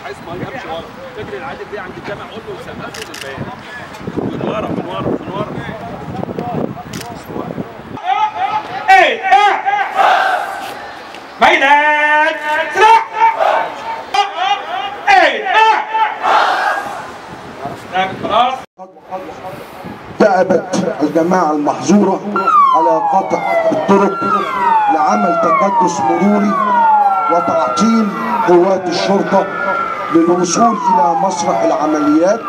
عايز مية امشي ورا، تجري العادل دي عند الجامع قول له سقفه للبيان. من ورا من ورا من ورا. ايه ميدان سلاح. ايه خلاص. دأبت الجماعة المحظورة على قطع الطرق لعمل تكدس مروري وتعطيل قوات الشرطة للوصول إلى مسرح العمليات،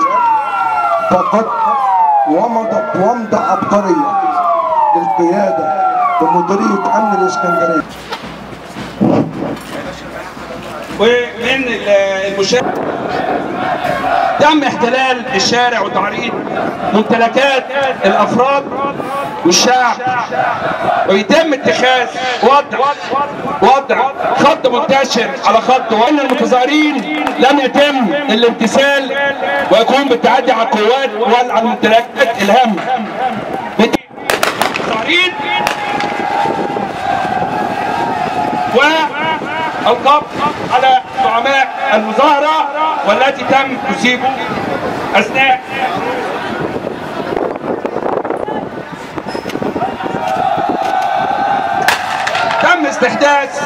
فقد ومضت ومضة عبقرية للقيادة بمديرية أمن الإسكندرية. ومن المشاهد تم احتلال الشارع وتعريض ممتلكات الافراد والشعب، ويتم اتخاذ وضع خط منتشر على خط، وان المتظاهرين لم يتم الامتثال ويقوم بالتعدي على القوات وعلى الممتلكات الهامة. المتظاهرين والقبض على زعماء المظاهرة والتي تم تصيبه أثناء تم استحداث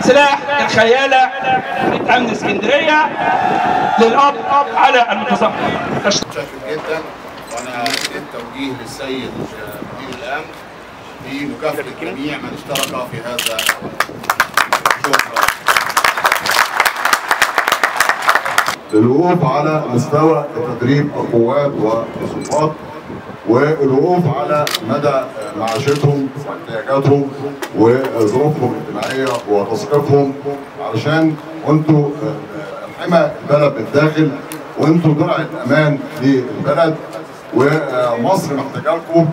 سلاح الخيالة في أمن اسكندرية للقبض على المتظاهرين. متشكر جدا، وأنا اديت توجيه للسيد مدير الأمن بمكافأة جميع من اشترك في هذا. للوقوف على مستوى تدريب القوات والضباط، والوقوف على مدى معاشتهم واحتياجاتهم وظروفهم الاجتماعية وتثقيفهم، علشان انتوا حمى البلد بالداخل وانتوا درع الامان للبلد، ومصر محتاجه لكم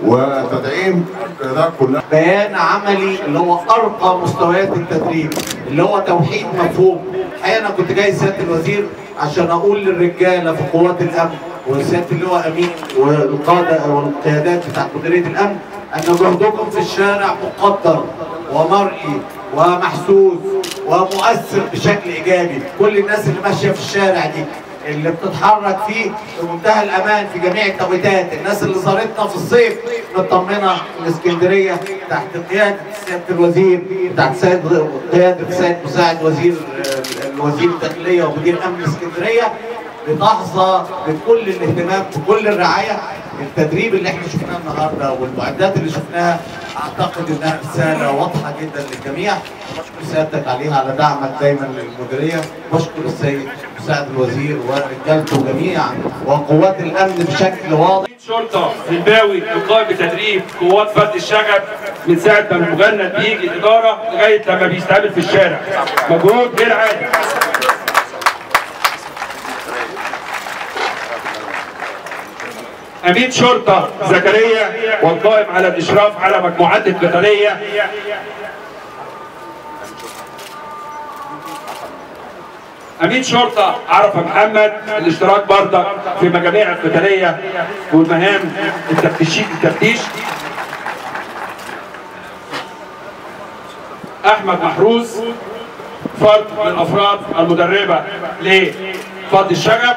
وتدعيم القيادات كلها. بيان عملي اللي هو ارقى مستويات التدريب، اللي هو توحيد مفهوم. الحقيقة انا كنت جاي سيادة الوزير عشان اقول للرجاله في قوات الامن وسياده اللواء امين والقادة والقيادات بتاعت مديرية الامن ان جهدكم في الشارع مقدر ومرئي ومحسوس ومؤثر بشكل ايجابي. كل الناس اللي ماشية في الشارع دي اللي بتتحرك فيه بمنتهى الامان في جميع التوقيتات، الناس اللي زارتنا في الصيف مطمنه الاسكندرية تحت قيادة سيادة الوزير، تحت قيادة السيد مساعد وزير الوزير الداخلية ومدير امن اسكندرية، بتحظى بكل الاهتمام بكل الرعاية. التدريب اللي احنا شفناه النهارده والمعدات اللي شفناها اعتقد انها رسالة واضحة جدا للجميع. بشكر سيادتك عليها على دعمك دايما للمديريه، بشكر السيد مساعد الوزير ورجالته جميعا وقوات الامن بشكل واضح. شرطه زنباوي القائم بتدريب قوات فرد الشغب من ساعة ما المجند بيجي الادارة لغاية لما بيستقبل في الشارع، مجهود غير عادي. أمين شرطة زكريا والقائم على الإشراف على مجموعات القتالية. أمين شرطة عرفة محمد الاشتراك برضك في مجاميع القتالية والمهام التفتيش. أحمد محروس فرد من أفراد المدربة لفرد الشغب.